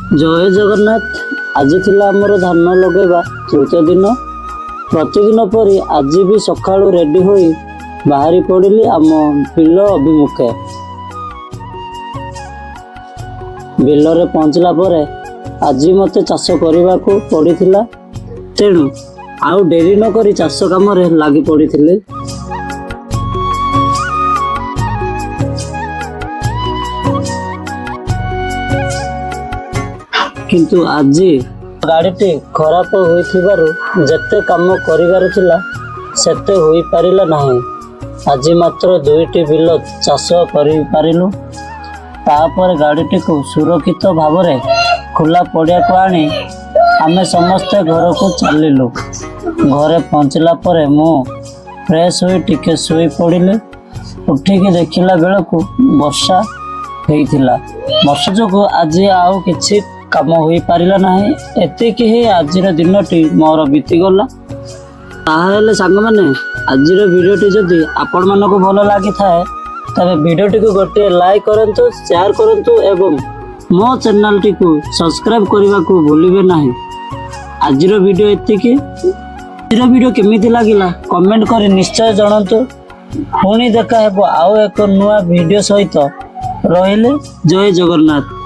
ଜୟ ଜଗନ୍ନାଥ। ଆଜି ଥିଲା ଆମର ଧାନ ଲଗେଇବା ତୃତୀୟ ଦିନ। ପ୍ରତିଦିନ ପରି ଆଜି ବି ସକାଳୁ ରେଡି ହୋଇ ବାହାରି ପଡ଼ିଲି ଆମ ବିଲ ଅଭିମୁଖେ। ବିଲରେ ପହଞ୍ଚିଲା ପରେ ଆଜି ମୋତେ ଚାଷ କରିବାକୁ ପଡ଼ିଥିଲା, ତେଣୁ ଆଉ ଡେରି ନକରି ଚାଷ କାମରେ ଲାଗି ପଡ଼ିଥିଲି। କିନ୍ତୁ ଆଜି ଗାଡ଼ିଟି ଖରାପ ହୋଇଥିବାରୁ ଯେତେ କାମ କରିବାର ଥିଲା, ସେତେ ହୋଇପାରିଲା ନାହିଁ। ଆଜି ମାତ୍ର ଦୁଇଟି ବିଲ ଚାଷ କରିପାରିଲୁ। ତାପରେ ଗାଡ଼ିଟିକୁ ସୁରକ୍ଷିତ ଭାବରେ ଖୋଲା ପଡ଼ିଆକୁ ଆଣି ଆମେ ସମସ୍ତେ ଘରକୁ ଚାଲିଲୁ। ଘରେ ପହଞ୍ଚିଲା ପରେ ମୁଁ ଫ୍ରେଶ୍ ହୋଇ ଟିକେ ଶୋଇ ପଡ଼ିଲି। ଉଠିକି ଦେଖିଲା ବେଳକୁ ବର୍ଷା ହେଇଥିଲା। ବର୍ଷା ଯୋଗୁଁ ଆଜି ଆଉ କିଛି କାମ ହୋଇପାରିଲା ନାହିଁ। ଏତିକି ହିଁ ଆଜିର ଦିନଟି ମୋର ବିତିଗଲା। ତାହେଲେ ସାଙ୍ଗମାନେ, ଆଜିର ଭିଡ଼ିଓଟି ଯଦି ଆପଣମାନଙ୍କୁ ଭଲ ଲାଗିଥାଏ, ତେବେ ଭିଡ଼ିଓଟିକୁ ଗୋଟିଏ ଲାଇକ୍ କରନ୍ତୁ, ସେୟାର କରନ୍ତୁ ଏବଂ ମୋ ଚ୍ୟାନେଲଟିକୁ ସବସ୍କ୍ରାଇବ୍ କରିବାକୁ ଭୁଲିବେ ନାହିଁ। ଆଜିର ଭିଡ଼ିଓ ଏତିକି। ଆଜିର ଭିଡ଼ିଓ କେମିତି ଲାଗିଲା, କମେଣ୍ଟ କରି ନିଶ୍ଚୟ ଜଣାନ୍ତୁ। ପୁଣି ଦେଖା ହେବ ଆଉ ଏକ ନୂଆ ଭିଡ଼ିଓ ସହିତ। ରହିଲି, ଜୟ ଜଗନ୍ନାଥ।